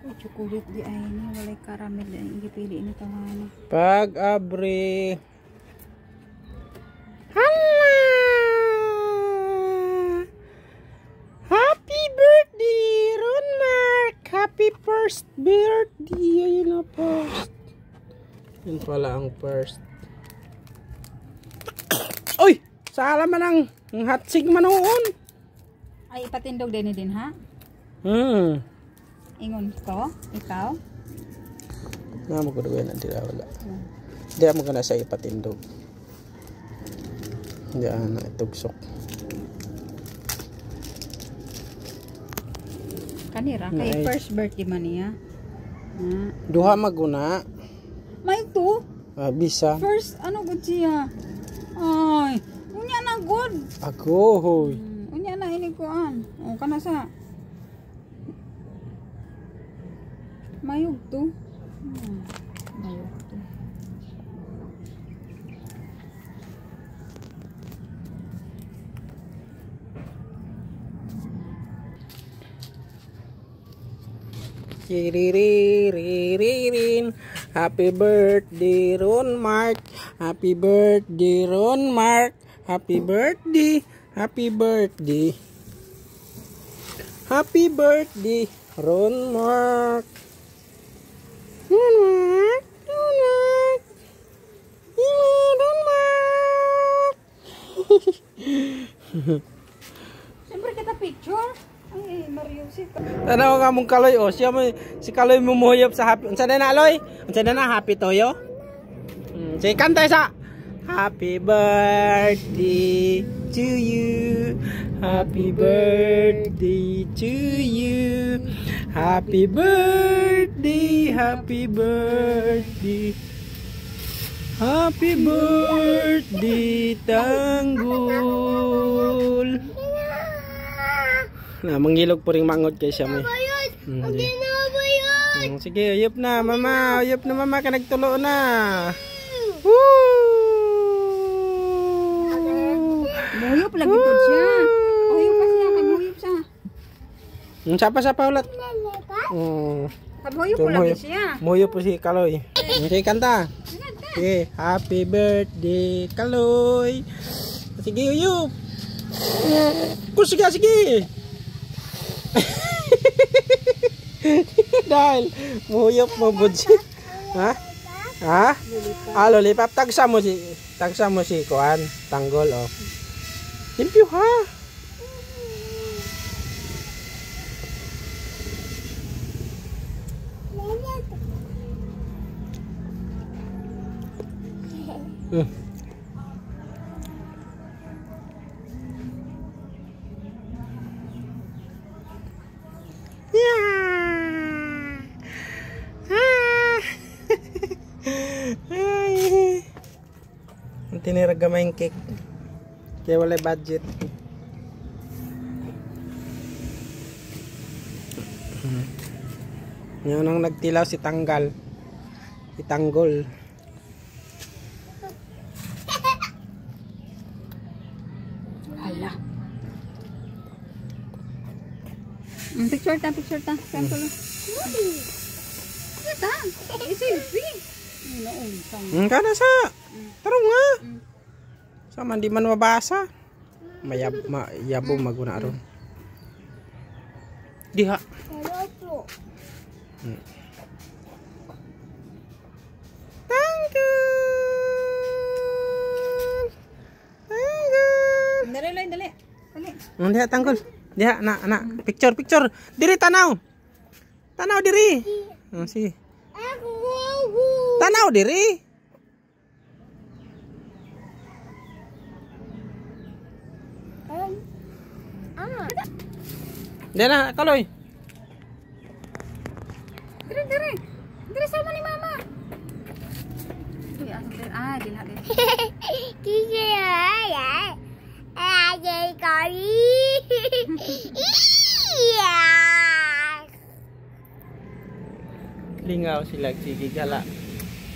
Uy, chocolate di ay ni walay caramel ang gipili ni tawhana. Pag-abri. Hala! Happy birthday, Ron Mark! Happy first birthday! Ayun na, first. Yun pala ang first. Uy! Sala man ang hatsig man noon. Ay, ipatindog din din ha? Hmm. Ingon ko? Ikaw? Na mo ko na dira wala. Di mo ka na siya ipatindog. Hindi na itugsok. Kanira kay Nice. First birthday man niya. Na. Duha maguna. May to. Ah, bisa. First ano gud siya? Ay, unya na good. Ako hoy. Unya na ini kuan. O kana sa. Mayug to. Mayug to. Kiriririn. Happy birthday, Ron Mark. Happy birthday, Ron Mark. Happy birthday. Happy birthday. Happy birthday, Ron Mark. Ron Mark. Ron Mark. Hello, Ron Mark. Siyempre kita picture. Ay, Mario, si Tanaw nga mong Kaloy, oh. Siya mo, si Kaloy mumuhuyop sa happy. Unsa na na, Aloy? Unsa na na, happy toyo? Sige, kanta isa. Happy birthday to you. Happy birthday to you. Happy birthday, happy birthday. Happy birthday, Tanggol. Na, mangilog po rin mangod kay siya mo. Sige, uyop na, mama. Uyop na, mama. Ka nagtulo na. Woo! Muyop lagi po siya. Uyop pa siya. Kaguyop siya. Sapa-sapa ulat. Kaguyop po lagi siya. Muyop po si Kaloy. Sige, kanta. Sige, happy birthday, Kaloy. Sige, uyop. Sige, sige. Dahil muyop mo bud si. Ha? Ha? Ah, lollipop. Tagsa mo si kuan, Tanggol oh. Limpyo ha. Yeah. Ah. Ay. Ang tinira gamay yung cake. Kaya wala budget. Yan ang nagtilaw si Tanggal. Si Tanggol. Hala. Picture ta, picture ta. Saan ko lang? Kita. I-selfie. Kana sa. Tarong nga. Sa man di man mabasa. Mayab mayabo maguna aron. Diha. Tanggol. Tanggol. Dali, dali, dali. Dali. Diha Tanggol. Diha na na picture picture. Diri tanaw. Tanaw diri. Sige. Tanaw diri. Diha na Kaloy. Diri diri. Diri sama ni mama. Uy, ah, dili dili. Lingaw sila sige gala.